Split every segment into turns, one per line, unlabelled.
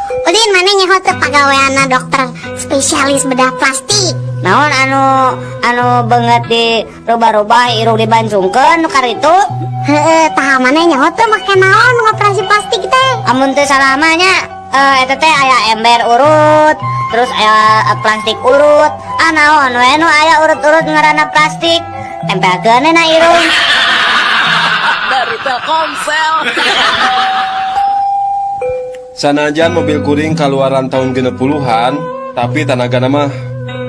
Udin, maneh nyaho teu pagaweanna dokter spesialis bedah plastik?
Naon anu anu beungeut dirubah-rubah, irung dibancungkeun nu karitu?
Heeh, tah maneh nyaho teu make naon ngoperasi plastik teh?
Amun teu salah mah nya eta teh aya ember urut, terus aya plastik urut. Ah, naon we nu aya urut-urut ngaranna plastik. Tempelkeun na irung.
Dari Telkomsel.
Sanajan mobil kuring kaluaran tahun 60-an, tapi tanagana mah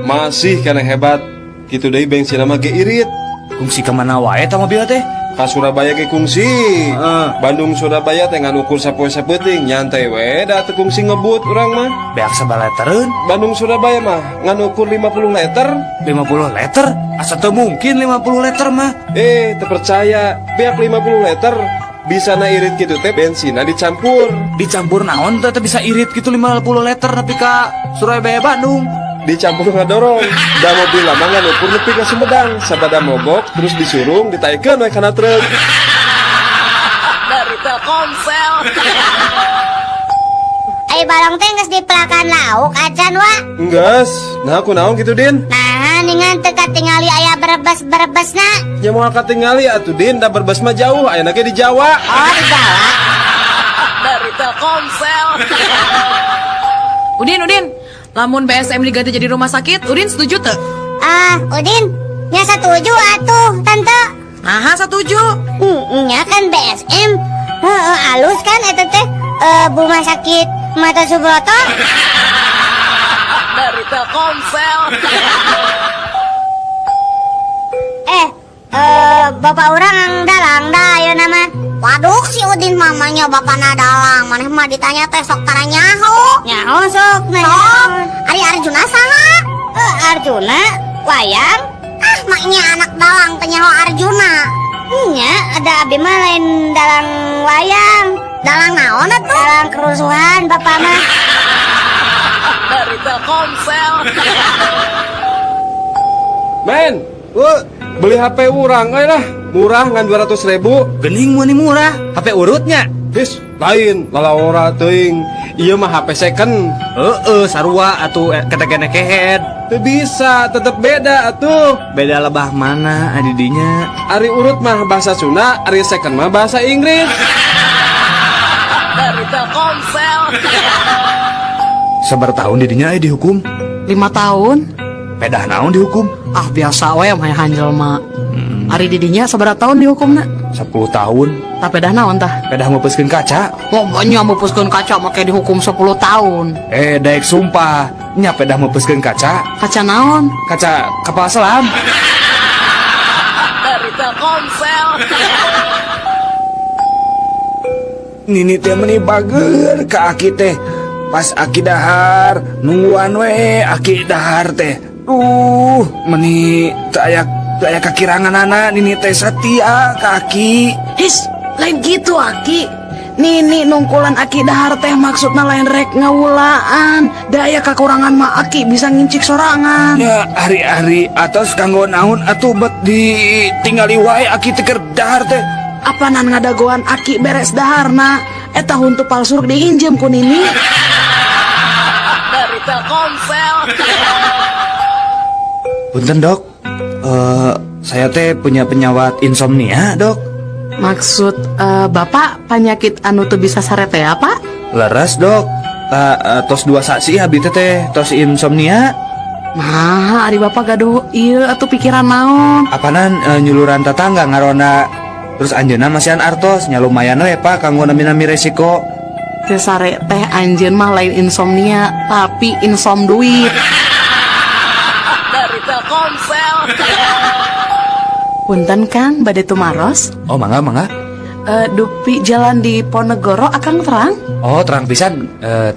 masih keneh hebat. Kitu deui bensin mah ge irit.
Kungsi kemana wae eta mobil teh?
Ka Surabaya ge kungsi.
Heeh.
Bandung Surabaya teh ngan ukur sapoe sapeuting, nyantai we da teu kungsi ngebut urang mah.
Beak sabaraha litereun?
Bandung Surabaya mah ngan ukur 50 liter.
50 liter? Asa teu mungkin 50 liter mah.
Eh, teu percaya, beak 50 liter. Bisa na irit gitu teh bensinna dicampur.
Dicampur naon teh teh bisa irit gitu 50 liter nepi ka Surabaya Bandung?
Dicampur ngadorong. Da mobil lama ngan ukur nepi ka Sumedang, sabada mogok terus disurung ditaikeun we kana truk.
Dari Telkomsel.
Ai balong teh geus dipelakan lauk acan, Wa?
Enggeus, nah aku naon gitu, Din?
Nah, ningan teu katingali aya berebes-berebesna.
Ya moal katingali atuh, Din, da Brebes mah jauh, ayeuna ge di Jawa.
Oh, di Jawa.
Dari Telkomsel.
Udin, Udin, lamun BSM diganti jadi rumah sakit, Udin setuju teu?
Ah, Udin, nya setuju atuh, Tante.
Nah, setuju.
Nya kan BSM. Heeh, alus kan eta teh rumah sakit Mata Subroto.
Dari Telkomsel.
Eh, bapak urang dalang dah ayeuna mah.
Waduh, si Udin mamanya bapana dalang. Maneh mah ditanya teh sok tara nyaho.
Nyaho sok
Sok,
nanya.
Ari Arjuna saha?
Eh, Arjuna wayang.
Ah, maknya anak dalang teh nyaho Arjuna.
Nya, ada abi mah lain dalang wayang.
Dalang naon atuh?
Dalang kerusuhan bapak mah.
Dari Telkomsel.
Men, beli HP urang euy lah. Murah ngan 200 ribu.
Gening meuni murah, HP urutnya.
His, lain, lalawora teuing. Ieu mah HP second.
Heeh, sarua atuh ketekene kehead.
Teu bisa, tetep beda atuh.
Beda lebah mana adidinya?
Ari urut mah bahasa Sunda, ari second mah bahasa Inggris.
Dari Telkomsel.
Sabaraha tahun didinya dihukum?
5 tahun.
Pedah naon dihukum?
Ah, biasa we mah hanjel mah. Ari didinya sabaraha tahun dihukumna?
10 tahun.
Tah, pedah naon tah?
Pedah meupeuskeun kaca.
Pokoknya mupuskeun kaca make dihukum 10 tahun.
Eh, daek sumpah, nya pedah meupeuskeun kaca.
Kaca naon?
Kaca kapal selam.
Dari Telkomsel.
Nini teh meni bager ka aki teh. Pas aki dahar, nungguan we aki dahar teh. Duh, meni teu aya teu aya kakiranganana nini teh satia ka aki.
His, lain gitu, Aki. Nini nungkulan Aki dahar teh maksudna lain rek ngawulaan. Da aya kakurangan mah Aki bisa ngincik sorangan.
Ya ari-ari atos kanggo naon atuh bet ditinggali wae aki teh keur dahar teh?
Apanan ngadagoan Aki beres daharna. Eta huntu palsu diinjem ku Nini.
Dari Telkomsel.
Punten, Dok, saya teh punya penyawat insomnia, Dok.
Maksud Bapak penyakit anu teu bisa sare teh apa?
Leres, Dok. Tos 2 sasih abdi teh teh tos insomnia.
Nah, ari Bapak gaduh ieu atuh pikiran naon?
Apanan nyuluran tetangga ngaronda. Terus anjeunna masihan artos nya lumayan we, Pak, kanggo nami-nami resiko.
Teu sare teh anjeun mah lain insomnia, tapi insom duit.
Dari Telkomsel.
Punten, Kang, bade tumaros.
Oh, mangga, mangga.
Dupi jalan Diponegoro Akang terang?
Oh, terang pisan,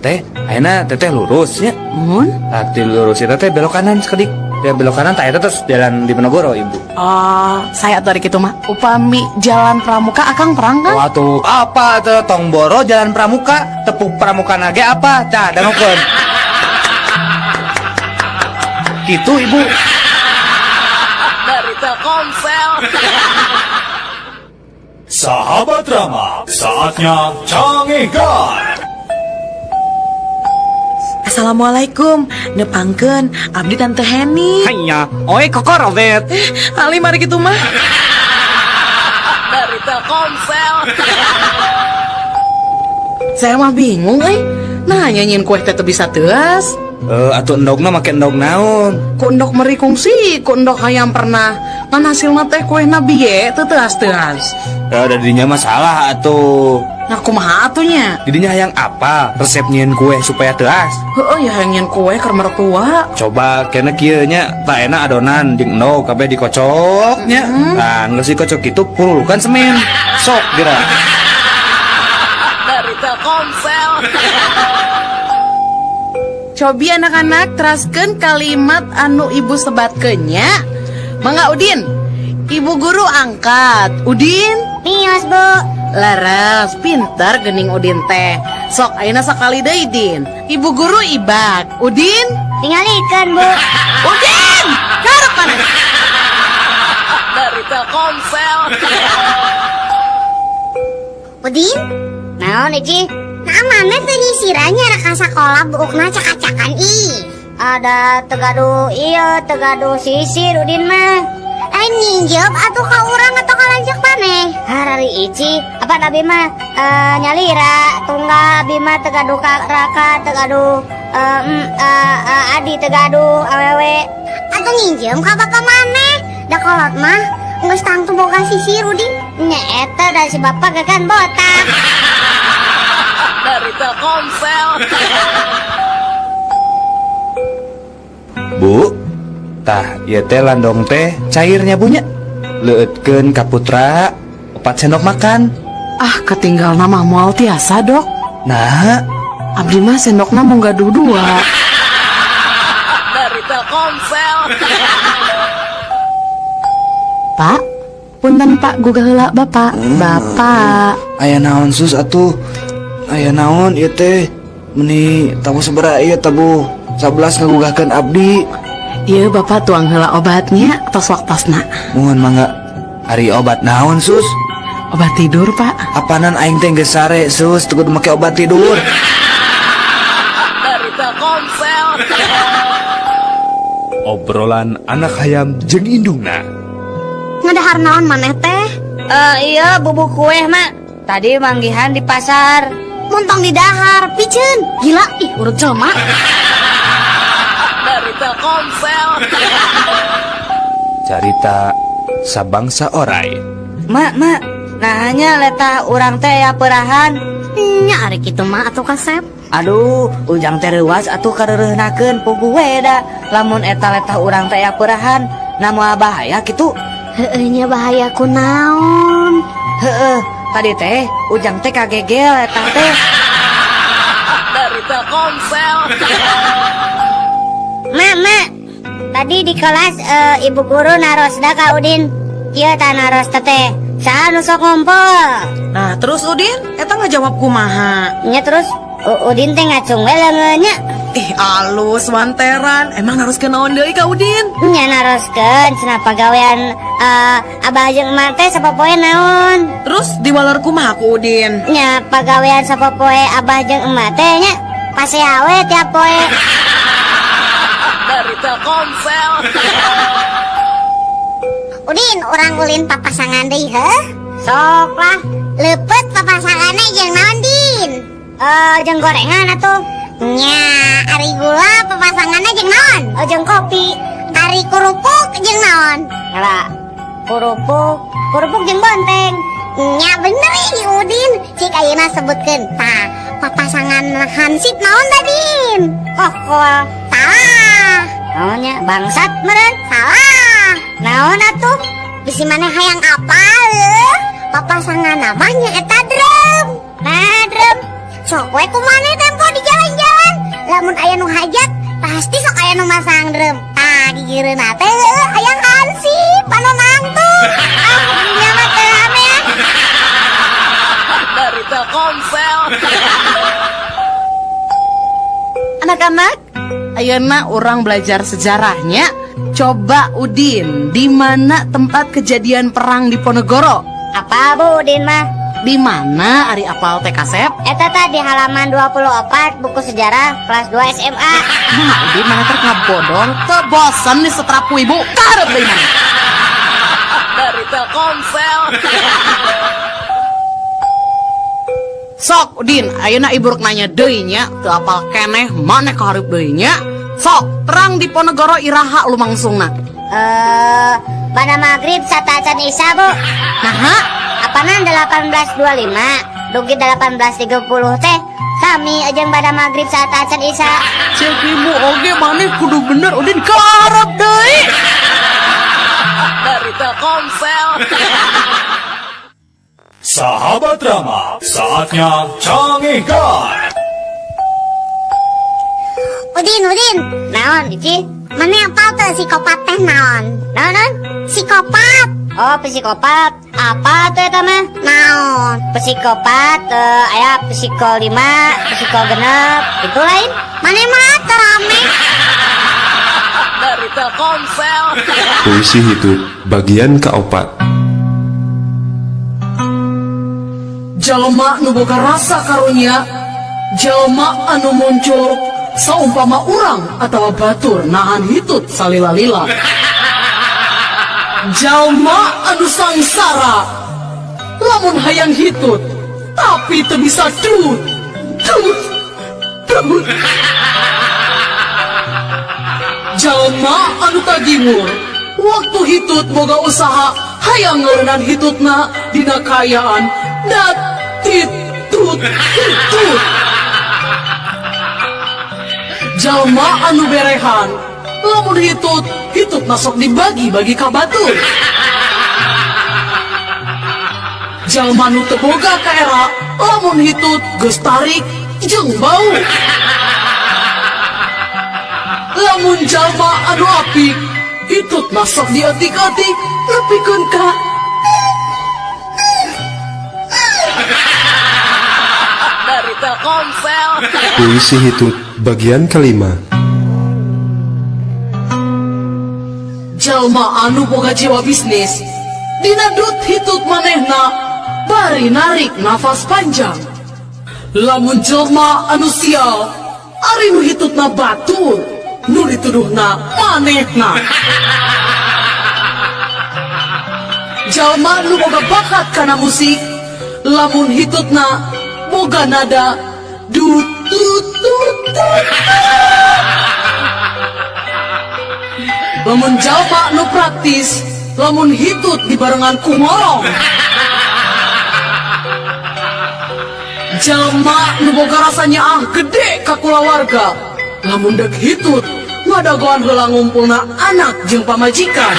teh. Ayeuna teteh lurus ya.
Mun?
Tah, lurus itu teh belok kanan sekedik. Ya, belok kanan tah eta terus jalan Diponegoro, Ibu.
Oh, saya dari kitu mah. Upami jalan Pramuka Akang terang kan?
Wah tuh apa tuh tong boro jalan Pramuka, tepuk Pramuka nage apa? Tah, dangukeun. Gitu, Ibu.
Dari Telkomsel.
Sahabat Rama, saatnya Canggihkan.
Assalamualaikum, nepangkeun abdi Tante Heni.
Hanya, oi kokorobet.
Ali mari kitu mah.
Dari Telkomsel.
Saya mah bingung euy. Nah, nyieun kue teh teu bisa teuas.
Eh, atuh endogna make endog naon?
Ku endog meri kungsi, ku endog hayam pernah. Ngan hasilna teh kuehna bieu teu teuas-teuas.
Ya da dinya masalah atuh.
Nah, kumaha atuh nya?
Didinya hayang apa resep nyieun kue supaya teuas?
Heeh, ya hayang nyieun kue keur mertua.
Coba kena kieu nya, tak enak adonan jeung endog kabeh dikocok nya. Nah, geus dikocok kitu purulukan semen. Sok geura.
Dari Telkomsel.
Cobi anak-anak teraskeun kalimat anu ibu sebatkeun nya. Mangga Udin. Ibu guru angkat. Udin.
Mios, Bu.
Leres, pintar gening Udin teh. Sok ayeuna sakali deui Din. Ibu guru ibak. Udin,
Tingalikeun, Bu.
Udin! Karep mana?
Dari Telkomsel.
Udin,
Naon, Ici?
nah maneh teu nyisirannya rek ka sakola buukna cakak-cakan ih.
Ada teu gaduh iya, teu gaduh sisir Udin mah.
Lain nginjem atuh ka urang atau ka lanceuk maneh?
Harari Ici, apa abi mah nyalira tunggal abi mah teu gaduh ka raka teu gaduh adi teu gaduh awewe.
Atau nginjem ka bapak maneh? Da kolot mah geus tangtu boga sisir Udin.
Nya eta da si bapak kan botak.
Dari Telkomsel.
Bu, tah ieu teh landong teh cairnya Bu nya. Leueutkeun ka putra 4 sendok makan.
Ah, ketinggal nama moal tiasa, Dok.
Nah,
Abdi mah sendokna mung gaduh dua.
Dari Telkomsel.
Pak, punten Pak, gugah heula Bapak. Bapak.
Aya naon sus atuh? Aya naon ieu teh? Meni tabuh sabaraha ieu tabuh 11 ngagugahkeun abdi.
Iya, Bapak tuang heula obatnya tos waktosna.
Mohon mangga. Ari obat naon sus?
Obat tidur, Pak.
Apanan aing teh geus sare sus, teu kudu make obat tidur.
Dari Telkomsel.
Obrolan anak hayam jeung indungna.
Ngadahar naon maneh teh?
Eh iya bubuk kue mak. Tadi manggihan di pasar.
Montong di dahar, piceun. Gila, ih urut jelema.
Dari Telkomsel.
Carita sabangsa orai.
Mak, mak, nah nya letah urang teh ya perahan.
Nya ari kitu mah atuh kasep.
Aduh, ujang teh reuwas atuh kareureunahkeun puguh we da. Lamun eta letah urang teh ya perahan, na moal bahaya kitu.
Heueuh nya bahaya kunaon?
Heeh, tadi teh ujang teh kagegel eta teh.
Dari Telkomsel.
Mak, mak, tadi di kelas ibu guru narosna ka Udin. Kieu tah naros teh. Saha nu sok ngompol?
Nah, terus Udin, eta ngajawab kumaha?
Nya terus Udin teh ngacung we leungeunnya.
Ih, alus wanteran. Emang naroskeun naon deui ka Udin?
Nya naroskeun cenah pagawean abah jeung emak teh sapopoe naon?
Terus diwaler kumaha ku Udin?
Nya pagawean sapopoe abah jeung emak teh nya pasea we tiap poe.
Dari Telkomsel.
Udin, urang ulin papasangan deui heuh?
Sok lah.
Leupeut papasanganna jeung naon, Din?
Jeung gorengan atuh.
Nya, ari gula papasanganna jeung naon?
Jeung kopi.
Ari kerupuk jeung naon?
Nyala. Kerupuk, kerupuk jeung bonteng.
Nya bener ih Udin. Cik ayeuna sebutkeun. Tah, papasangan hansip naon tadi?
Kokol.
Salah.
Naonnya bangsat meureun?
Salah.
Naon atuh?
Bisi maneh hayang apa leuh? Papasangan namanya eta drum.
Nah, drum.
Sok we ku maneh tempo di jalan-jalan. Lamun aya nu hajat, pasti sok aya nu masang drum. Tah, gigireunna teh heueuh hayang hansip anu nangtung. Ah, dunia mah teu ame ah.
Dari Telkomsel.
Anak-anak, ayeuna urang belajar sejarahnya. Coba Udin, di mana tempat kejadian perang Diponegoro?
Apa Bu Udin mah?
Di mana ari apal teh, Kasep?
Eta tah di halaman 24 buku sejarah kelas 2 SMA.
Nah, Udin, maneh teh ngabodor, teu bosen disetrap ku ibu, kaharep deui maneh.
Dari Telkomsel.
Sok, Udin, ayeuna ibu rek nanya deui nya, teu apal keneh maneh kaharep deui nya. Sok, Perang Diponegoro iraha lumangsungna?
Eh, pada maghrib sateuacan Isya, Bu.
Naha?
Apanan 1825 dugi 1830 teh sami jeung pada maghrib sateuacan Isya.
Cek ibu oge maneh kudu bener, Udin, kaharep deui.
Dari Telkomsel.
Sahabat Rama, saatnya Cangehgar.
Udin, Udin.
Naon, Ici?
Maneh apal teu psikopat teh naon?
Naon, naon?
Psikopat.
Oh, psikopat. Apa tuh eta mah?
Naon?
Psikopat, aya psiko 5, psiko 6, itu lain.
Maneh mah teu rame.
Dari Telkomsel.
Puisi Hitut bagian keempat.
Jalma nu boga rasa karunya, jalma anu muncul saumpama urang atau batur nahan hitut salila-lila. Jalma anu sangsara lamun hayang hitut tapi teu bisa dut dut dut. Jalma anu tagiwur waktu hitut boga usaha hayang ngeureunnan hitutna dina kaayaan dat tit tut hitut. Jalma anu berehan lamun hitut, hitut masuk dibagi-bagi ka batur. Jalma nu teu boga kaera lamun hitut geus tarik jeung bau. Lamun jalma anu apik hitut masuk dietik-etik nepikeun ka
Dari Telkomsel.
Puisi Hitut bagian kelima.
Jalma anu boga jiwa bisnis dina dut hitut manehna bari narik nafas panjang. Lamun jelma anu sial ari nu hitutna batur nu dituduhna manehna. Jalma nu boga bakat kana musik lamun hitutna boga nada dut dut dut dut. Lamun jalma nu praktis lamun hitut dibarengan ku ngorong. Jalma nu boga rasa nyaah gede ka kulawarga lamun dek hitut ngadagoan heula ngumpulna anak jeung pamajikan.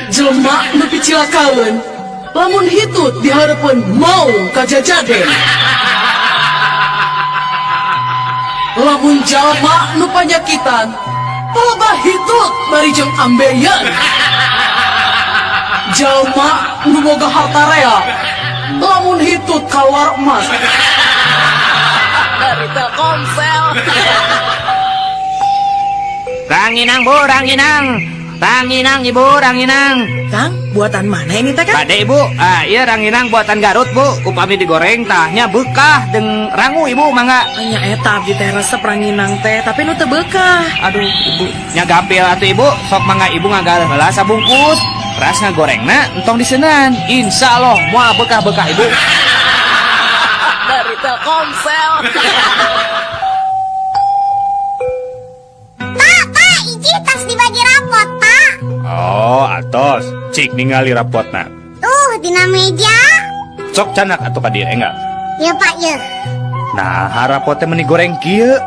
Jelema nu picilakaeun lamun hitut dihareupeun maung kajajaden. Lamun jalma nu panyakitan palebah hitut bari jeung ambeien. Jalma nu boga harta rea lamun hitut kaluar emas.
Dari Telkomsel.
Ranginang, Bu, ranginang. Ranginang, Ibu, ranginang.
Kang, buatan mana ini teh, Kang?
Bade, Ibu. Ah, iya ranginang buatan Garut, Bu. Upami digoreng tahnya bekah jeung rangu, Ibu, mangga.
Nya eta abdi teh resep ranginang teh, tapi nu teu beukah.
Aduh, Ibu. Nya gampil atuh, Ibu. Sok mangga Ibu ngagal heula sabungkus. Ras ngagorengna entong diseunan. Insya Allah moal bekah-bekah, Ibu.
Dari Telkomsel.
Pak, Pak, Ici tas dibagi rapot, Pak.
Oh, atos. Cik ningali rapotna.
Tuh, dina meja.
Sok canak atuh ka dieu enggak?
Ya, Pak, ya.
Nah, rapotnya meni goreng kieu.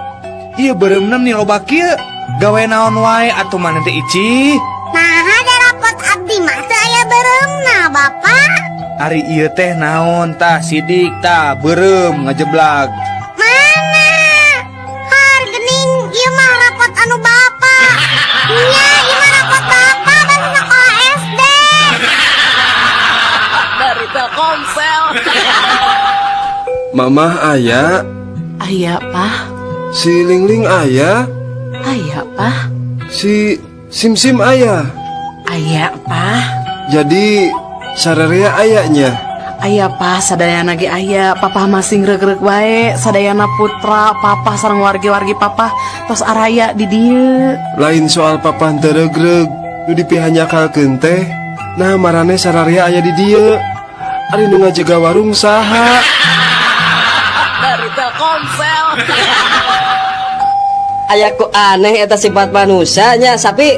Ieu beureumna meni loba kieu. Gawe naon wae atuh maneh teh, Ici?
Nah, ada rapot abdi mah teu aya beureumna, Bapak.
Ari ieu teh naon tah sidik tah beureum ngajeblag.
Mana? Har gening ieu mah rapot anu Bapak. Nya, ieu mah rapot Bapak pas sekolah SD.
Dari Telkomsel.
Mamah aya,
Aya, Pak.
Si Lingling aya,
Aya, Pak.
Si Sim Sim aya.
Aya, Pak.
Jadi Sararea aya nya.
Aya, Pah, sadayana ge aya. Papa masih regreg wae, sadayana putra papa sareng wargi-wargi papa tos araya di dieu.
Lain soal papa teu regreg, nu dipihanyakalkeun teh. Nah, marane sararea aya di dieu. Ari nu ngajaga warung saha?
Dari Telkomsel.
Aya ku aneh eta sifat manusianya sapi.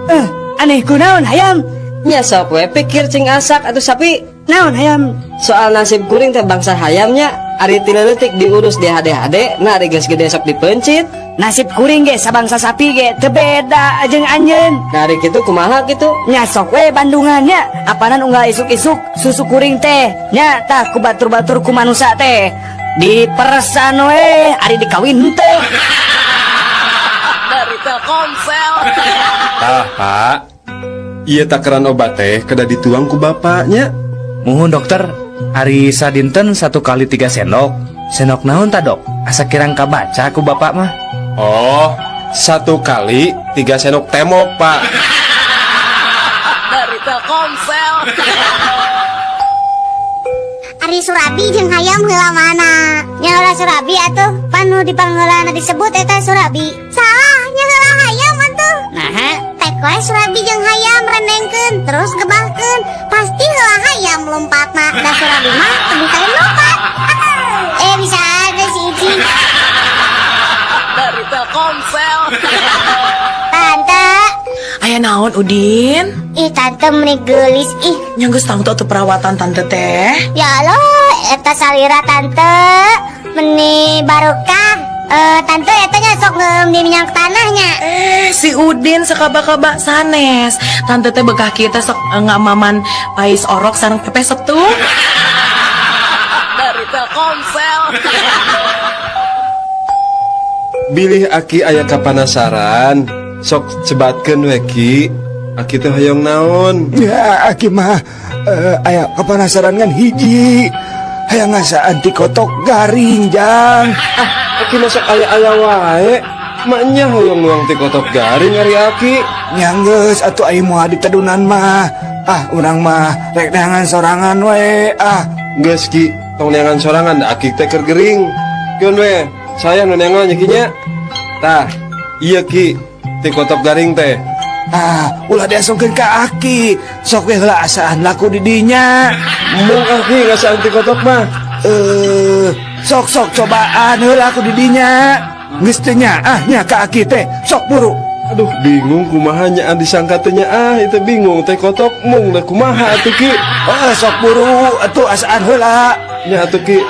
Eh, aneh kunaon, hayam?
Nya sok we pikir cing asak atuh, sapi.
Naon, hayam?
Soal nasib kuring teh bangsa hayamnya, ari ti leutik diurus di hade-hade, nah ari geus gede sok dipencit.
Nasib kuring ge sabangsa sapi ge teu beda jeung anjeun.
Nah, ari kitu kumaha kitu?
Nya sok we bandungannya, apanan unggal isuk-isuk susu kuring teh nya tah ku batur-batur ku manusa teh diperesan we, ari dikawin teh.
Dari Telkomsel.
Tah, Pak. Ieu takaran obat teh kedah dituang ku bapaknya.
Muhun, dokter, ari sadinten 1 kali 3 sendok. Sendok naon ta, dok? Asa kirang kabaca ku bapak mah.
Oh, 1 kali 3 sendok temok, Pak.
Dari Telkomsel.
Ari Surabi jeung hayam heula mana? Nya heula Surabi atuh, pan nu dipangheulana disebut eta Surabi. Salah, nya heula hayam atuh.
Nah.
Tek we Surabi jeung hayam rendengkeun terus gebahkeun, pasti heula hayam lompatna, da Surabi mah teu bisa lompat. Eh, bisa aja si Ici.
Dari Telkomsel.
Tante.
Aya naon, Udin?
Ih, tante meni geulis ih.
Nya geus tangtu atuh perawatan tante teh.
Ya Allah, eta salira tante meni barokah. Eh, tante eta nya sok ngeueum di minyak tanahnya.
Eh, si Udin sakaba-kaba sanes. Tante teh bekah kita sok ngamaman pais orok sareng pepes setu.
Dari Telkomsel.
Bilih aki aya kapanasaran, sok sebatkeun we, Ki. Aki teh hoyong naon?
Ya, aki mah aya kapanasaran ngan hiji. Hayang ngasaan tikotok garing, Jang.
Ah, aki mah sok aya-aya wae. Maknya hoyong nuang tikotok garing ari aki.
Nya geus atuh, ai moal ditedunan mah. Ah, urang mah rek neangan sorangan we. Ah.
Geus, Ki, tong neangan sorangan da aki teh keur gering. Keun we, saya nu neangan nya, Ki, nya. Tah, iya Ki, tikotok garing teh.
Ah, ulah diasongkeun ka aki. Sok we heula asaan laku di dinya.
Mung aki ngasaan tikotok mah.
Eh, sok sok cobaan heula ku di dinya. Geus teu ah nya ka aki teh. Sok buru.
Aduh, bingung kumaha nya disangka teh nya, ah itu bingung teh kotok mung da kumaha atuh, Ki.
Oh, sok buru atuh asaan heula.
Nya atuh, Ki.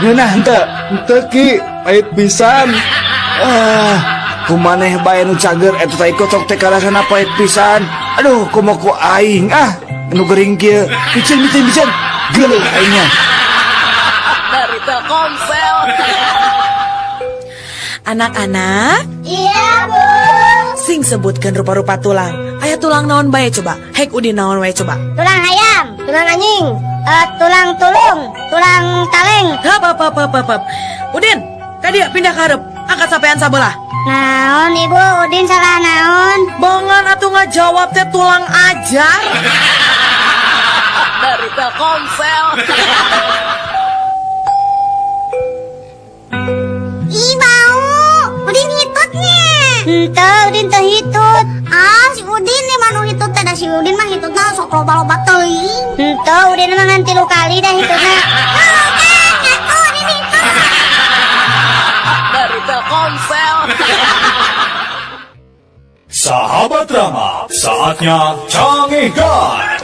Ngeunah henteu?
Henteu, Ki, pahit pisan.
Ah, kumaneh bae nu cager eta tai kotok teh karasana pahit pisan. Aduh, komo ku aing ah nu gering kieu. Bicen bicen bicen. Geuleuh aingnya.
Dari Telkomsel.
Anak-anak,
Iya, Bu.
Sing sebutkan rupa-rupa tulang. Aya tulang naon bae coba? Hek Udin naon wae coba?
Tulang ayam, tulang anjing, tulang tulung, tulang taleng.
Hap hap hap hap hap, hap. Udin, kadieu pindah ka hareup. Angkat sampean sabelah.
Naon, Ibu, Udin salah naon?
Bongan atuh ngajawab teh tulang ajar.
Dari Telkomsel.
Ih, bau. Udin hitutnya. Henteu, Udin teu hitut. Ah, si Udin nih mah nu hitut teh, da si Udin mah hitutna sok loba-loba teuing. Henteu, Udin mah ngan 3 kali dah hitutna. Tuh kan, ngaku Udin hitut.
Dari Telkomsel.
Sahabat Rama, saatnya Cangehgar.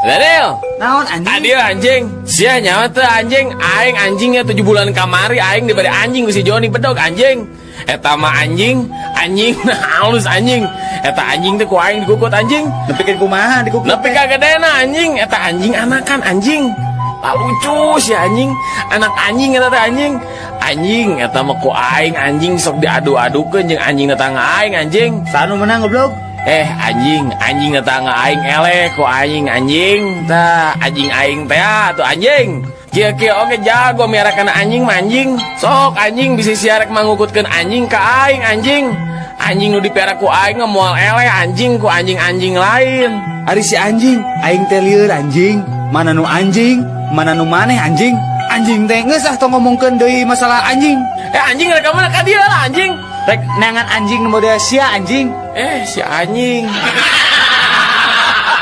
Daniel.
Naon, anjing?
Adil anjing. Sia nyawa teh anjing. Aing anjingnya 7 bulan kamari aing diberi anjing ku si Joni bedog anjing. Eta mah anjing, anjing halus anjing. Eta anjing teh ku aing dikukut anjing.
Nepikeun kumaha dikukut?
Nepi ka gedena anjing, eta anjing anakan anjing. Tak lucu si anjing, anak anjing eta teh anjing. Anjing eta mah ku aing anjing sok diadu-adukeun jeung anjing tetangga aing anjing.
Saha nu menang, goblok?
Eh, anjing, anjing tetangga aing eleh ku anjing anjing. Tah, anjing aing teh tuh anjing. Kieu kieu oge jago miara kana anjing mah anjing. Sok anjing bisa sia rek mangukutkeun anjing ka aing anjing. Anjing nu dipiara ku aing mah moal eleh anjing ku anjing-anjing lain.
Ari si anjing, aing teh lieur anjing. Mana nu anjing, mana nu maneh anjing. Anjing teh geus ah, tong ngomongkeun deui masalah anjing.
Eh, anjing, rek ka mana ka dieu lah anjing?
Rek neangan anjing nu model sia anjing.
Eh, si anjing.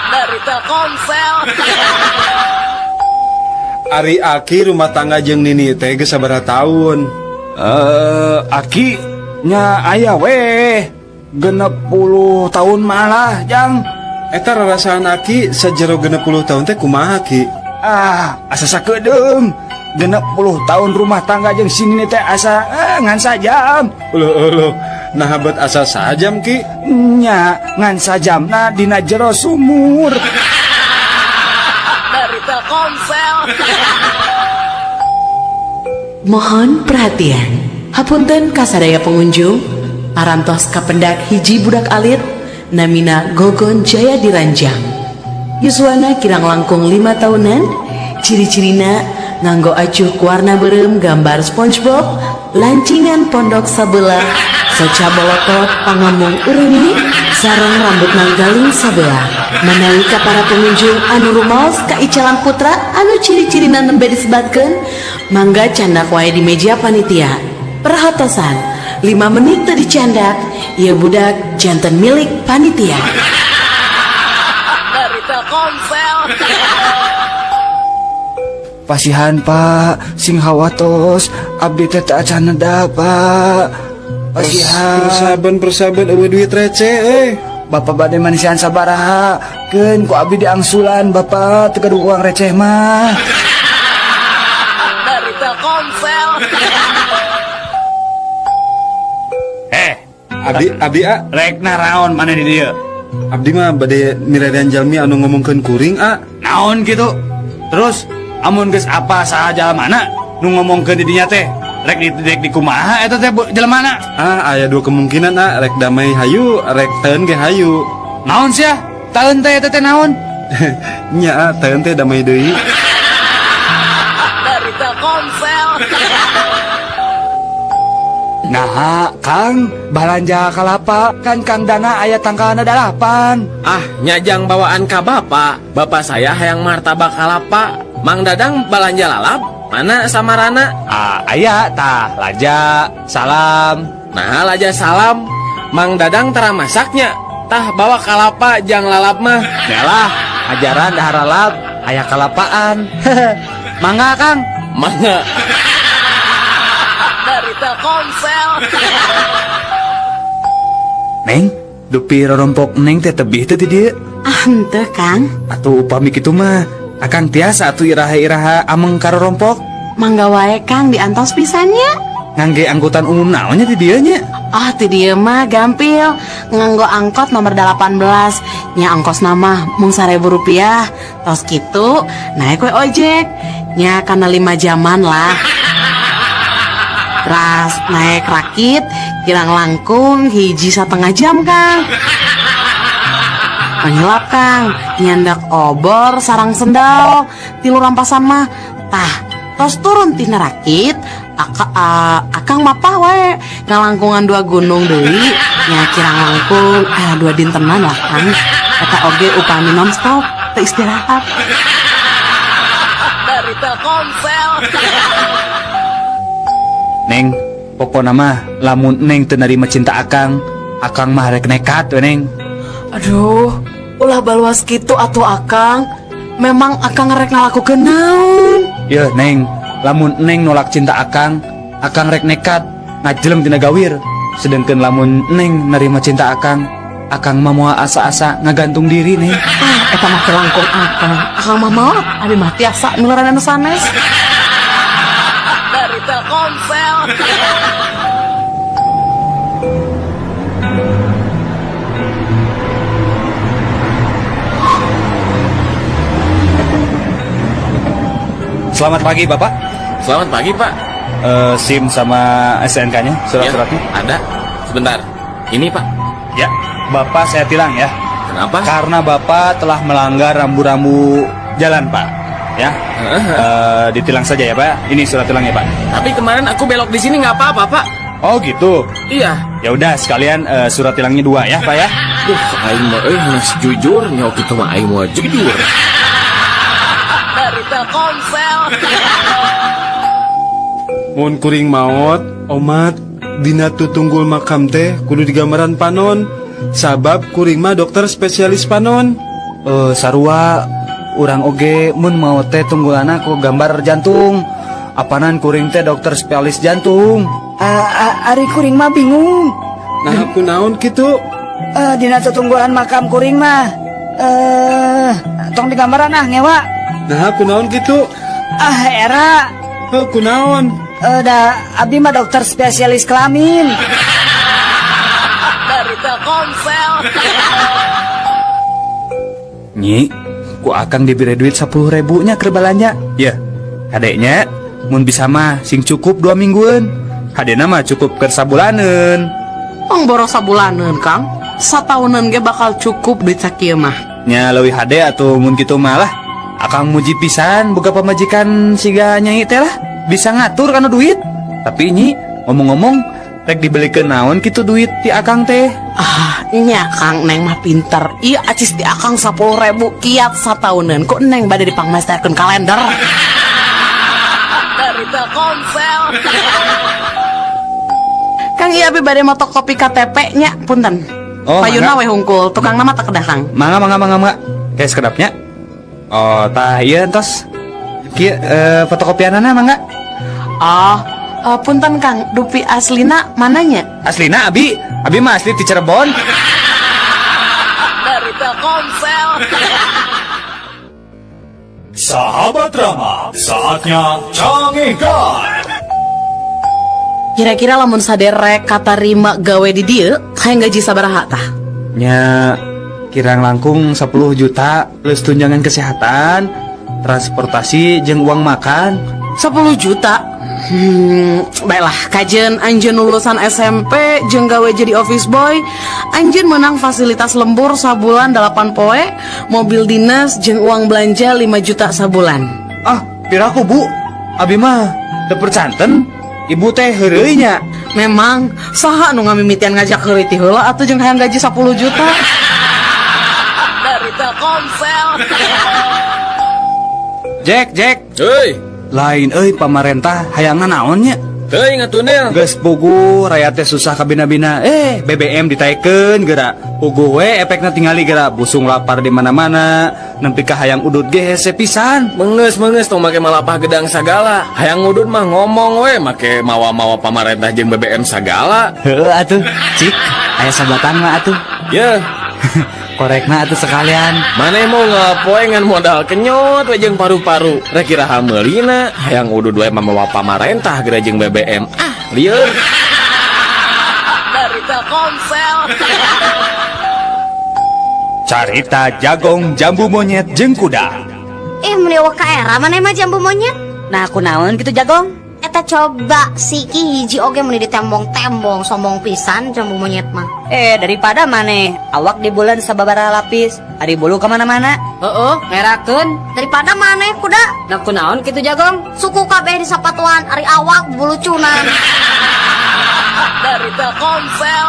Dari Telkomsel.
Ari Aki rumah tangga jeung Nini teh geus sabaraha tahun?
Eh, Aki nya aya weh 60 tahun malah, Jang.
Eta rarasaan Aki sajero 60 tahun teh kumaha, Ki?
Ah, asa sakedeung. 60 tahun rumah tangga jeung si Nini teh asa ngan sajam.
Uluh uluh, nah bet asa sajam, Ki.
Nya ngan sajamna dina jero sumur.
Dari Telkomsel.
Mohon perhatian. Hapunten kasadaya pengunjung, parantos kapendak hiji budak alit, namina Gogon Jaya Diranjang. Yuswana kirang langkung 5 tahunan, ciri-cirina nganggo acuh warna beureum gambar SpongeBob, lancingan pondok sabelah, soca bolotot pangamung ureumi, sareng rambut galing sabelah. Manawi ka para pengunjung anu rumaos ka Icalan Putra anu ciri-cirina nembe disebatkeun, mangga candak wae di meja panitia. Perhatosan, 5 menit teu dicandak, ieu budak janten milik panitia.
Dari Telkomsel.
Pasihan, Pak, sing hawatos, abdi teh teu acan neda, Pak. Pasihan.
Persaban persaban euweuh duit receh eh.
Bapak bade manisian sabaraha? Keun ku abdi diangsulan, Bapak teu gaduh uang receh mah.
Dari Telkomsel.
Eh,
Abdi abdi a.
Rek naraon maneh di dieu?
Abdi mah bade mirerean jalmi anu ngomongkeun kuring, a.
Naon gitu? Terus amun geus apa saha mana nu ngomongkeun di dinya teh? Rek di rek di kumaha eta teh jelema?
Ah, aya dua kemungkinan, a, rek damai hayu, rek teun ge hayu.
Naon sia? Taeun teh eta teh naon?
Nya a, teun teh damai deui.
Dari Telkomsel.
Nah, Kang, balanja kalapa kan Kang Dana aya tangkalna dalapan.
Ah, nyajang bawaan ka bapak. Bapak saya hayang martabak kalapa. Mang Dadang balanja lalap. Mana samarana?
Ah, aya tah laja, salam.
Nah, laja salam. Mang Dadang tara masaknya. Tah bawa kalapa jang lalap mah.
Yalah, ajaran dahar lalap, aya kalapaan. Mangga, Kang.
Mangga.
Dari Telkomsel.
Neng, dupi rorompok neng teh tebih teh di dieu?
Ah, henteu, Kang.
Atuh upami kitu mah, akang tiasa atuh iraha-iraha ameng ka rorompok.
Mangga wae, Kang, diantos pisan nya.
Ngangge angkutan umum naonnya di dieu nya?
Ah, ti dieu mah gampil. Nganggo angkot nomor 18. Nya ongkosna mah mung Rp1.000. Tos kitu, naik we ojek. Nya kana 5 jaman lah. Teras naik rakit, kirang langkung 1,5 jam, Kang. Pangilap, Kang, nyandak obor sareng sendal, tilu rampasan mah. Tah, tos turun tina rakit, akang mapah wae ngalangkungan dua gunung deui, nya kirang langkung 2 dintenan lah, Kang. Eta oge upami nonstop, teu istirahat.
Dari Telkomsel.
Neng, pokokna mah lamun neng teu narima cinta akang, akang mah rek nekat we, Neng.
Aduh, ulah baluas kitu atuh, Akang. Memang akang rek ngalakukeun naon?
Yeuh, Neng, lamun neng nolak cinta akang, akang rek nekat ngajeleng tina gawir. Sedangkan lamun neng nerima cinta akang, akang mah moal asa-asa ngagantung diri, Neng.
Ah, eta mah teu langkung akang. Akang mah maot, abi mah tiasa miluran anu sanes.
Dari Telkomsel.
Selamat pagi, Bapak.
Selamat pagi, Pak.
SIM sama STNK-nya, surat-suratnya.
Ya, ada. Sebentar. Ini, Pak.
Ya, Bapak saya tilang ya.
Kenapa?
Karena Bapak telah melanggar rambu-rambu jalan, Pak. Ya. Ditilang saja ya, Pak. Ini surat tilangnya, Pak.
Tapi kemarin aku belok di sini nggak apa-apa, Pak.
Oh gitu.
Iya.
Ya udah sekalian surat tilangnya dua ya, Pak ya.
Duh, aing mah euy hanas jujur nya kitu mah aing mah jujur.
Dari Telkomsel.
Mun kuring maot, omat, dina tutunggul makam teh kudu digambaran panon. Sabab kuring mah dokter spesialis panon.
Eh, sarua urang oge mun maot teh tunggulana ku gambar jantung. Apanan kuring teh dokter spesialis jantung.
Ah, ari kuring mah bingung.
Nah, aku naon kitu?
Eh, dina tutunggulan makam kuring mah tong digambaran ah, ngewa.
Nah, aku naon kitu?
Ah, era.
Heuh, kunaon?
Eh, da abdi mah dokter spesialis kelamin.
Dari Telkomsel.
Nyi, ku akang diberi duit 10 ribu nya keur balanja. Ya, kadeknya mun bisa mah sing cukup 2 mingguan. Hadena mah cukup keur sabulaneun.
Tong boros sabulaneun, Kang. Sataunan ge bakal cukup duit sakieu mah.
Nya leuwih hade atuh mun kitu mah lah. Akang muji pisan boga pamajikan siga nyai teh lah. Bisa ngatur kana duit. Tapi nyi, ngomong-ngomong rek dibelikeun naon kitu duit ti akang teh?
Ah, nya Kang, Neng mah pinter. Iya, acis di akang 10 ribu kiat sataunan. Kok Neng bade dipangmesterkeun kalender.
Dari Telkomsel.
Kang, iya, abi bade motokopi KTP nya, punten.
Oh,
Payuna
mangga.
we hungkul, tukang nama tak kedah, Kang.
Mangga, mangga, mangga, mangga. Kayak sekedapnya. Oh, tah ieu entos. Kieu fotokopianana mangga.
Oh, punten Kang, dupi aslina mananya?
Aslina abi, abi mah asli di Cirebon.
Dari Telkomsel.
Sahabat Rama, saatnya Cangehgar.
Kira-kira lamun saderek katarima gawe di dieu, hayang gaji sabaraha tah?
Nya kirang langkung 10 juta plus tunjangan kesehatan, transportasi jeung uang makan.
10 juta. Baiklah, kajen anjeun lulusan SMP jeung gawe jadi office boy, anjeun menang fasilitas lembur sabulan 8 poe, mobil dinas jeung uang belanja 5 juta sabulan.
Ah, piraku Bu. Abi mah teu percanten. Ibu teh heureuy nya.
Memang saha nu ngamimitian ngajak heureuy ti heula atuh jeung hayang gaji 10 juta.
Dari Telkomsel.
Jack, Jack.
Heuy,
Lain euy, pamarentah hayangna naon nya?
Teuing atuh Nel.
Geus puguh rakyat teh susah kabina-bina. Eh, BBM ditaekeun geura. Puguh we efekna tingali geura busung lapar di mana-mana. Nempi ka hayang udud ge hese pisan.
Menges menges, tong make malapah gedang sagala. Hayang ngudud mah ngomong we, make mawa-mawa pamarentah jeung BBM sagala.
Heueuh atuh, cik, aya sabatang mah atuh.
Ya,
Korekna atuh sekalian.
Maneh mau ngapoe ngan modal kenyot we jeung paru-paru. Rek iraha meulina, hayang udud we mamawa pamarentah geura jeung BBM. Ah, lieur.
Dari Telkomsel.
Carita jagong, jambu monyet jeung kuda.
Ih, meni euweuh ka era maneh mah jambu monyet.
Nah, aku naon gitu jagong?
Eta coba siki hiji oge meni ditembong-tembong, sombong pisan jambu monyet mah.
Eh, daripada maneh awak di bulan sababaraha lapis, ari bulu kemana-mana.
Heeh.
Ngerakeun.
Daripada maneh kuda.
Nah, kunaon gitu jagong?
Suku kabeh di sapatuan, ari awak bulucunan.
Dari Telkomsel.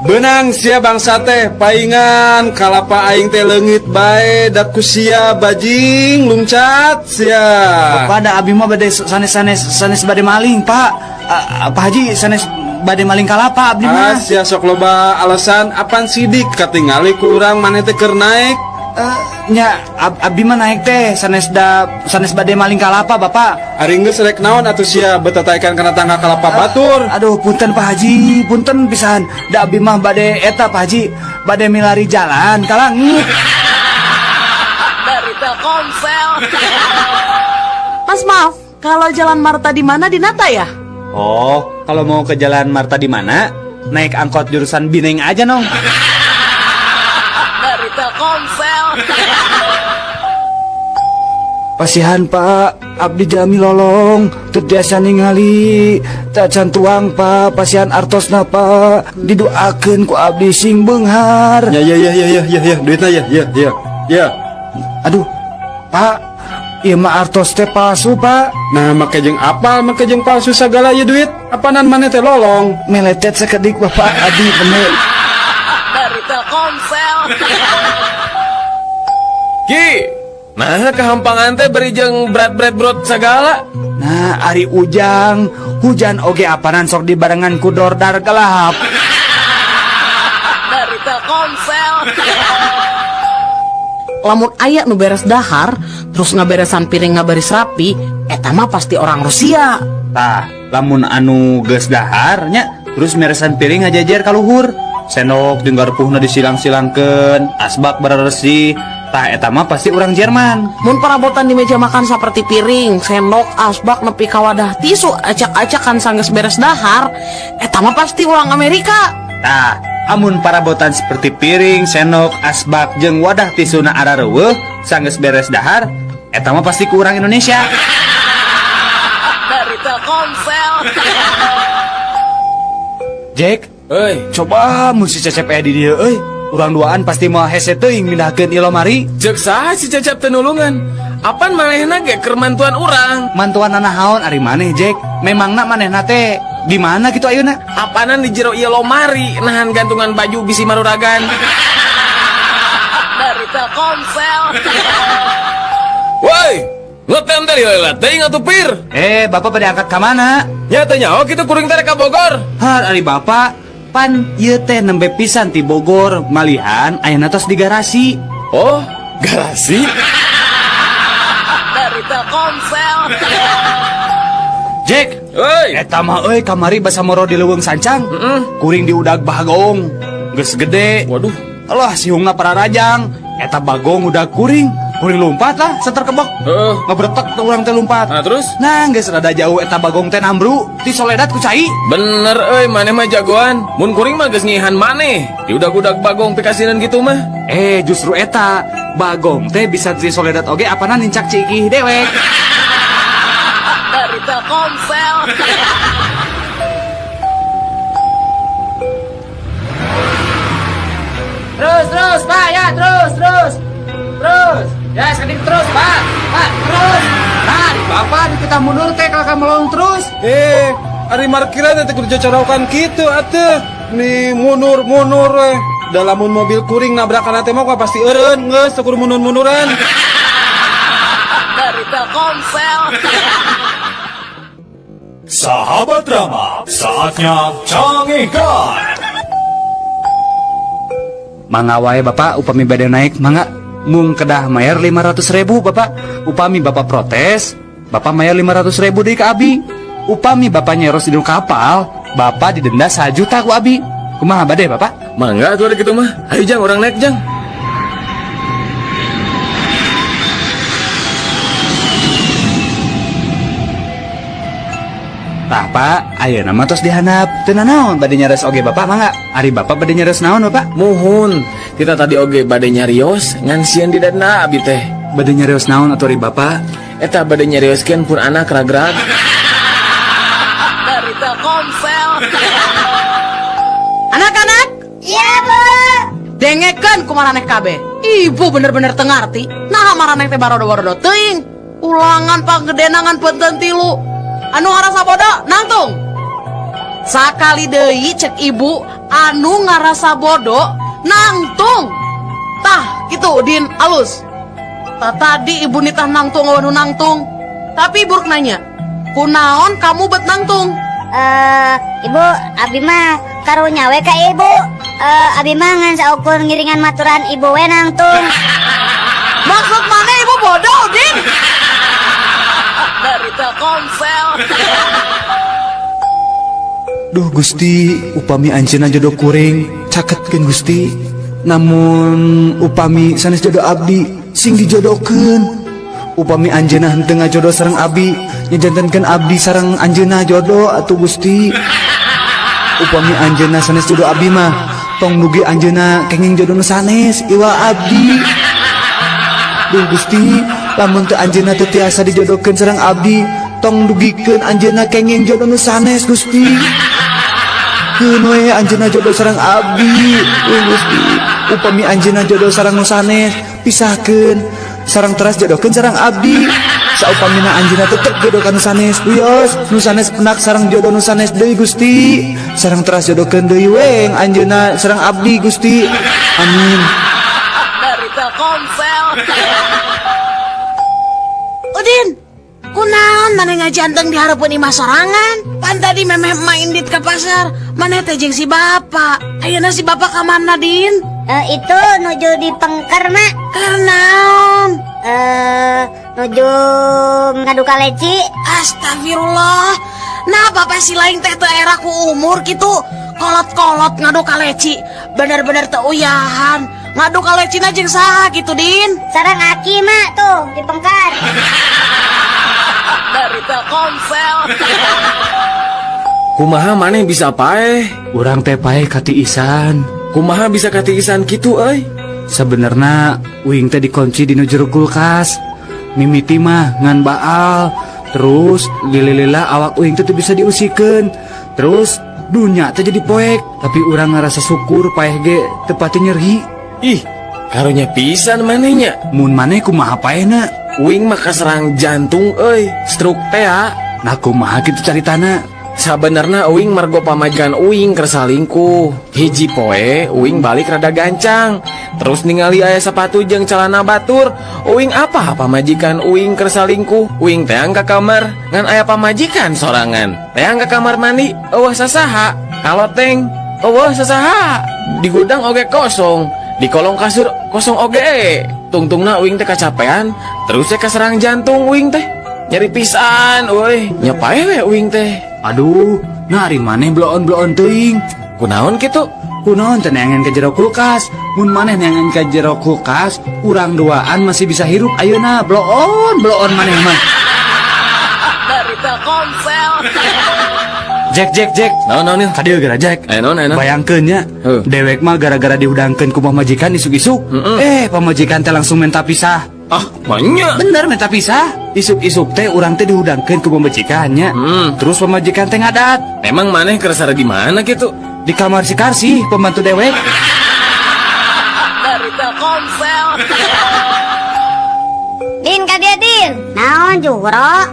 Benang sia bangsa teh paingan kalapa aing teh leungit bae da ku sia, bajing luncat sia.
Bapak, da abi mah bade sanes sanes sanes bade maling, Pak. Ah, Pak Haji, sanes bade maling kalapa abdi
Ah,
mah.
sia sok loba alasan, apan sidik katingali ku urang maneh teh keur naek.
Eh, nya abdi mah naik teh sanes da sanes bade maling kalapa, Bapak.
Ari geus rek naon atuh sia betataekan kana tangga kalapa batur?
Aduh, punten Pak Haji, punten pisan. Da abdi mah bade eta, Pak Haji, bade milari jalan ka langit.
Dari Telkomsel.
Mas, maaf, kalau Jalan Marta di mana di Nata ya?
Oh, kalau mau ke Jalan Marta di mana? Naik angkot jurusan Bineng aja, Nong.
Dari Telkomsel.
Pasihan Pak, abdi jalmi lolong, teu tiasa ningali, tacan tuang Pak, pasihan artosna Pak, didoakeun ku abdi sing beunghar.
Ya ya ya ya ya ya ya, duitna ya ya ya. Ya.
Aduh, Pak, Ieu mah artos teh palsu, Pak.
Nah, make jeung apal, make jeung palsu sagala ieu duit. Apanan maneh teh lolong?
Meletet sakedik, Bapak, abdi bener.
Dari Telkomsel.
Ki, nah kehampangan teh beri jeung berat-berat brot sagala.
Nah, ari ujang, hujan oge apanan sok dibarengan ku dordar gelap.
Dari Telkomsel.
Lamun aya nu beres dahar, terus ngaberesan piring ngabaris rapi, eta mah pasti orang Rusia.
Tah, lamun anu geus dahar nya, terus meresan piring ngajajar ka luhur. Sendok jeung garpuhna disilang-silangkeun, asbak beresih. Tah eta mah pasti orang Jerman.
Mun perabotan di meja makan seperti piring, sendok, asbak nepi ka wadah tisu acak-acakan sanggeus beres dahar, eta mah pasti orang Amerika.
Tah, amun parabotan seperti piring, sendok, asbak jeung wadah tisuna arareuweuh sanggeus beres dahar, eta mah pasti ku urang Indonesia.
Dari Telkomsel.
Jack,
euy,
coba mun si Cecep aya di dieu euy. Urang duaan pasti moal hese teuing mindahkeun ieu lomari.
Ceuk saha si Cecep teu nulungan? Apan manehna ge keur mantuan urang?
Mantuan naon ari maneh, Jack? Memangna manehna teh gimana gitu ayeuna?
Apanan di jero ieu lomari nahan gantungan baju bisi maruragan.
Dari Telkomsel.
Woi, ngetem teh lila teuing atuh pir.
Eh, bapak pada angkat ka mana?
Nya teh nyaho kitu kuring teh ka Bogor.
Har ari bapak pan ieu teh nembe pisan ti Bogor, malihan ayeuna tos di garasi.
Oh, garasi?
Dari Telkomsel.
Jack,
euy,
eta mah euy kamari basa moro di leuweung sancang. Kuring diudag bagong. Geus gede.
Waduh.
Alah sihungna pararajang. Eta bagong udah kuring. Kuring lompat lah, seter kebek.
Heeh.
Ngebretek tuh urang teh lompat.
Nah, terus?
Nah, geus rada jauh eta bagong teh nambru, tisoledat ku cai.
Bener euy, maneh mah jagoan. Mun kuring mah geus ngihan maneh. Diudag-udag bagong pikasinan gitu mah.
Eh, justru eta bagong teh bisa disoledat oge apana nincak cikih dewek.
Dari Telkomsel.
Terus, terus, Pak, ya, terus, terus. Terus. Ya, sekedik terus, Pak. Pak, terus.
Nah, di bapak di kita mundur teh kalau melong terus.
Eh, ari markiran teh kudu cocorokan kitu atuh. Nih mundur-mundur we. Da lamun mobil kuring nabrakan teh mah pasti eureun geus teu kudu mundur-munduran.
Dari Telkomsel.
Sahabat Rama, saatnya Cangehgar.
Mangga wae bapak upami bade naik mangga mung kedah mayar 500.000 bapak. Upami bapak protes, bapak mayar 500.000 deui ka abi. Upami bapak nyeros di kapal, bapak didenda 1 juta ku abi. Kumaha bade bapak?
Mangga atuh ada kitu mah. Ayo jang urang naik jang.
Tah pak, ayeuna mah tos dihandap. Teu nanaon bade nyares oge bapak mangga. Ari bapak bade nyares naon bapak?
Muhun, kita tadi oge bade nyarios ngan sieun didenda abi teh.
Bade nyarios naon atuh ari bapak?
Eta bade nyarioskeun pun anak ragrag.
Dari Telkomsel.
Anak-anak,
Iya, Bu.
dengekeun ku maraneh kabeh. Ibu bener-bener teu ngarti. Naha maraneh teh barodo-barodo teuing. Ulangan panggedena ngan benten tilu. Anu ngarasa bodoh nangtung. Sakali deui cek ibu anu ngarasa bodoh nangtung. Tah kitu Din alus. Tah tadi ibu nitah nangtung anu nangtung. Tapi ibu rek nanya, kunaon kamu bet nangtung?
Ibu, abi mah karunya we ka ibu. Abi mah ngan saukur ngiringan maturan ibu we nangtung.
Maksud mana ibu bodoh, Din?
Dari Telkomsel.
Duh Gusti, upami anjeunna jodoh kuring, caketkeun Gusti. Namun upami sanes jodoh abdi, sing dijodohkeun. Upami anjeunna henteu ngajodoh sareng abdi, nyajantenkeun abdi sareng anjeunna jodoh atuh Gusti. Upami anjeunna sanes jodoh abdi mah, tong dugi anjeunna kenging jodoh nu sanes iwa abdi. Duh Gusti, lamun teu anjeunna teu tiasa dijodohkeun sareng abdi, tong dugikeun anjeunna kenging jodoh nu sanes Gusti. Keun we anjeunna jodoh sareng abdi. Duh Gusti, upami anjeunna jodoh sareng nu sanes, pisahkeun sareng teras jodohkeun sareng abdi. Saupamina anjeunna tetep jodoh ka nu sanes. Wios, nu sanes pendak sareng jodoh nu sanes deui, Gusti. Sareng teras jodohkeun deui we anjeunna sareng abdi, Gusti. Amin.
Dari Telkomsel.
Udin, kunaon maneh ngajanteng di hareupeun imah sorangan? Pan tadi memeh emak indit ke pasar, maneh teh jeung si bapak. Ayeuna si bapak ka mana, Din?
Itu nuju di pengker, Mak.
Karena
Nuju ngadu kaleci.
Astagfirullah. Nah, bapak si lain teh teu era ku umur gitu. Kolot-kolot ngadu kaleci. Bener-bener teu uyahan. Ngadu kalecina jeung saha gitu, Din?
Sareng aki, Mak, tuh di pengker.
Dari Telkomsel.
Kumaha maneh bisa paeh?
Urang teh paeh katiisan.
Kumaha bisa katiisan kitu euy?
Sebenarnya uing teh dikunci di nu jero kulkas. Mimiti mah ngan baal. Terus lila-lila awak uing teh teu bisa diusikeun. Terus dunya teh jadi poek. Tapi urang ngerasa syukur paeh ge teu pati nyeri.
Ih, karunya pisan manehnya.
Mun maneh kumaha paehna?
Uing mah kaserang jantung euy, stroke teh ah.
Nah, kumaha kitu caritana?
Sabenerna uing margo pamajikan uing keur salingkuh. Hiji poe uing balik rada gancang. Terus ningali aya sepatu jeung celana batur. Uing apa pamajikan uing keur salingkuh. Uing teang ka kamar ngan aya pamajikan sorangan. Teang ka kamar mandi euweuh sasaha. Kaloteng euweuh sasaha. Di gudang oge kosong. Di kolong kasur kosong oge. Tungtungna uing teh kacapean, terus teh kaserang jantung uing teh. Nyeri pisan euy, nya paeh we uing teh.
Aduh, nah ari maneh bloon-bloon teuing.
Kunaon kitu?
Kunaon teh neangan ke jero kulkas? Mun maneh neangan ke jero kulkas, urang duaan masih bisa hirup ayeuna. Bloon, bloon maneh mah.
Dari Telkomsel.
Jack, Jack, Jack.
Naon, naon, Nil?
Kadieu geura, Jack.
Aya naon, aya naon?
Bayangkeun nya, dewek mah gara-gara dihudangkeun ku pamajikan isuk-isuk. Eh, pamajikan teh langsung minta pisah.
Ah, banyak.
Bener minta pisah. Isuk-isuk teh urang teh dihudangkeun ku pamajikannya. Terus pamajikan teh ngadat.
Emang maneh keur di mana kitu?
Di kamar si Karsi, pembantu dewek.
Dari Telkomsel.
Din, ka dieu, Din. Naon, Juhro?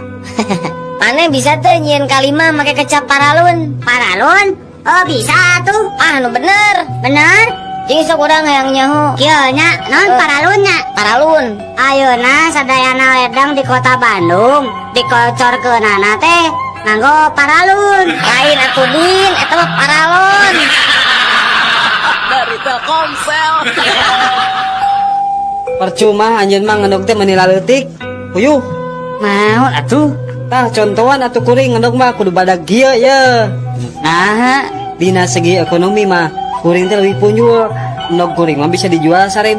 Maneh bisa tuh nyieun kalima make kecap paralun. Paralun? Oh, bisa tuh. Ah, nu bener. Bener? Jeung sok urang hayang nyaho. Kieu nya, naon paralunnya? Paralun. Ayeuna sadayana ledang di kota Bandung dikocorkeunana teh nganggo paralun. Lain atuh, Din, eta mah paralon.
Dari Telkomsel.
Percuma anjeun mah ngendog teh meuni laleutik. Puyuh.
Naon atuh?
Tah contohan atuh kuring ngendog mah kudu badag kieu ye.
Nah,
dina segi ekonomi mah kuring teh leuwih punjul. Endog kuring mah bisa dijual 1000.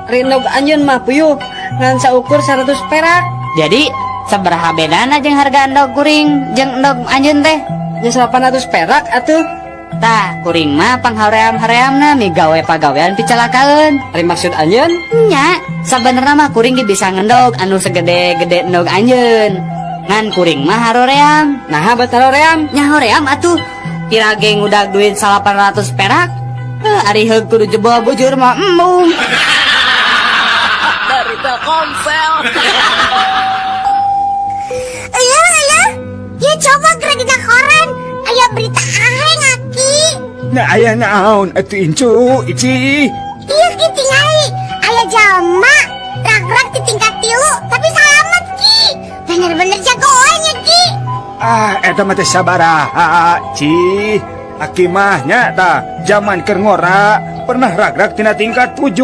Ari endog anjeun mah puyuh ngan saukur 100 perak.
Jadi sabaraha bedana jeung harga endog kuring jeung endog anjeun teh?
Nya 800 perak atuh.
Tah, kuring mah panghaream-hareamna migawe pagawean picalakaeun.
Ari maksud anjeun?
Nya, sabenerna mah kuring ge bisa ngendog anu segede-gede endog anjeun. Ngan kuring mah haroream.
Naha bet haroream?
Nya hoream atuh. Pira ge ngudag duit 800 perak. Ari heug kudu jebol bujur mah embung.
Dari Telkomsel.
Iya, iya. Ya coba geura dina koran. Aya berita aheng, Aki.
Nah, aya naon atuh incu, ici.
Iya, Ki, tingali. Aya jalma ragrak di tingkat 3 tapi salamet, Ki. Bener-bener jagoannya, Ki.
Ah, eta mah teh sabaraha, Ci. Aki mah nya tah zaman keur ngora pernah ragrak tina tingkat 7.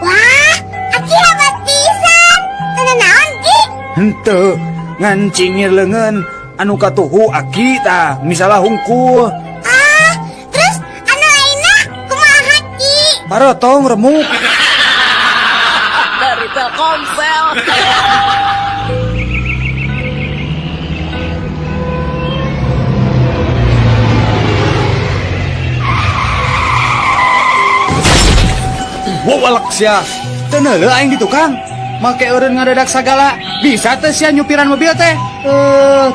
Wah, Aki hebat pisan. Teu naon, Ki?
Henteu, ngan cingir leungeun anu katuhu Aki tah misalah hungkul.
Ah, terus anu lainna kumaha, Ki?
Parotong remuk.
Dari Telkomsel.
Wow, alak sia. Teu neuleuh aing di tukang. Make eureun ngadadak sagala. Bisa teh sia nyupiran mobil teh.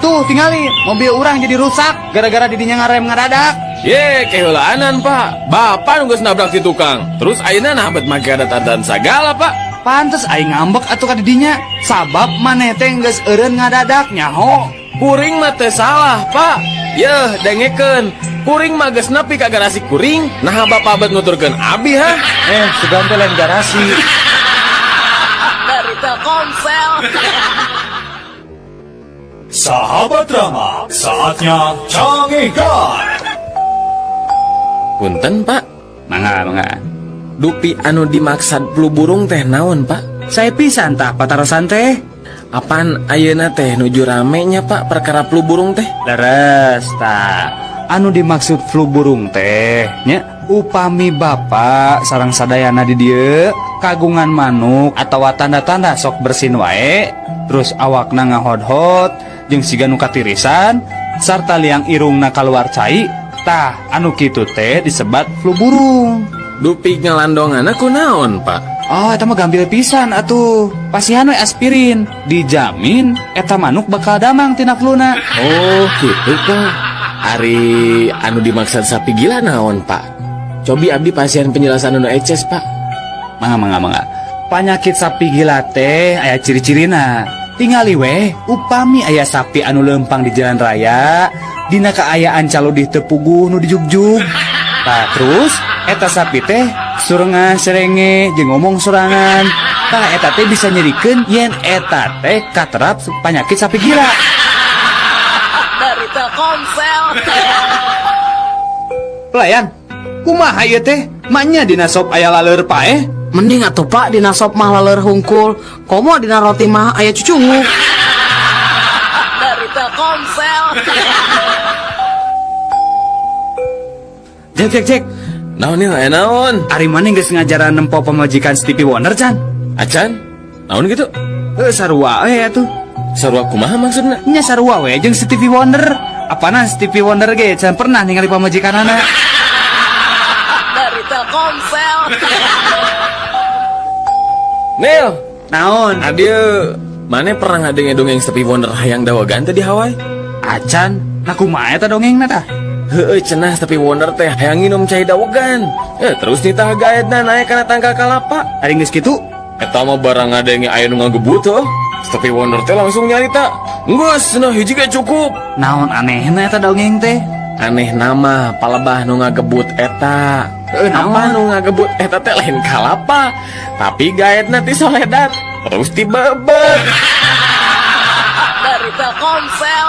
Tuh tingali mobil urang jadi rusak gara-gara didinya ngarem ngadadak.
Ye, keheulaanan, Pak. Bapak nu geus nabrak si tukang. Terus ayeuna nah bet make adat-adatan sagala, Pak.
Pantes aing ngambek atuh ka didinya. Sabab maneh teh geus eureun ngadadak nyaho.
Kuring mah teu salah, Pak. Yeuh, dengekeun. Kuring mah geus nepi ka garasi kuring, naha bapak bet nuturkeun abi, ha?
Eh, sugan teh lain garasi.
Dari Telkomsel.
Sahabat Rama, saatnya Cangehgar.
Punten, Pak.
Mangga, mangga.
Dupi anu dimaksad flu burung teh naon, Pak?
Sae pisan tah patarosan teh.
Apan ayeuna teh nuju rame nya, Pak, perkara flu burung teh?
Leres tah. Anu dimaksud flu burung teh nya upami bapak sareng sadayana di dieu kagungan manuk atau tanda-tanda sok bersin wae, terus awakna ngahodhot jeung siga nu katirisan sarta liang irungna kaluar cai, tah anu kitu teh disebat flu burung.
Dupi ngalandonganna ku naon, Pak?
Oh, eta mah gampil pisan atuh. Pasihan we aspirin, dijamin eta manuk bakal damang tina fluna.
Oh, gitu, Pak. Ari anu dimaksud sapi gila naon, Pak? Cobi abdi pasihan penjelasan anu eces, Pak.
Mangga, mangga, mangga. Panyakit sapi gila teh aya ciri-cirina. Tingali weh, upami aya sapi anu lempang di jalan raya, dina kaayaan caludih teu puguh nu dijugjug. Tah terus eta sapi teh surengan serenge jeung ngomong sorangan. Tah eta teh bisa nyerikeun yen eta teh katerap penyakit sapi gila.
Dari Telkomsel.
Pelayan, kumaha ieu teh? Maenya dina sop aya laleur paeh?
Mending atuh, Pak, dina sop mah laleur hungkul. Komo dina roti mah aya cucunguk.
Dari Telkomsel.
Jek, jek, jek.
Naon ieu, aya naon?
Ari maneh geus ngajaran nempo pamajikan Stevie Wonder can?
Acan? Naon gitu?
Heuh, sarua we atuh.
Sarua kumaha maksudna?
Nya sarua we jeung Stevie Wonder. Apana Stevie Wonder ge can pernah ningali pamajikanana.
Dari Telkomsel.
Nil,
Naon?
Adieu. Maneh pernah ngadenge dongeng Stevie Wonder hayang dawegan teh di Hawaii?
Acan, nah kumaha eta dongengna tah?
Heueuh, cenah Stevie Wonder teh hayang nginum cai dawegan. Eh, terus nitah gaetna naik kana tangkal kalapa.
Ari geus kitu?
Eta mah barang ngadenge aya nu ngagebut heuh. Stevie Wonder teh langsung nyarita, "Geus, cenah hiji ge cukup."
Naon anehna eta dongeng teh?
Aneh nama palebah nu ngagebut eta.
Heueuh, naon?
Apa nu ngagebut eta teh lain kalapa, tapi gaetna ti soledat. Terus tibebet.
Dari Telkomsel.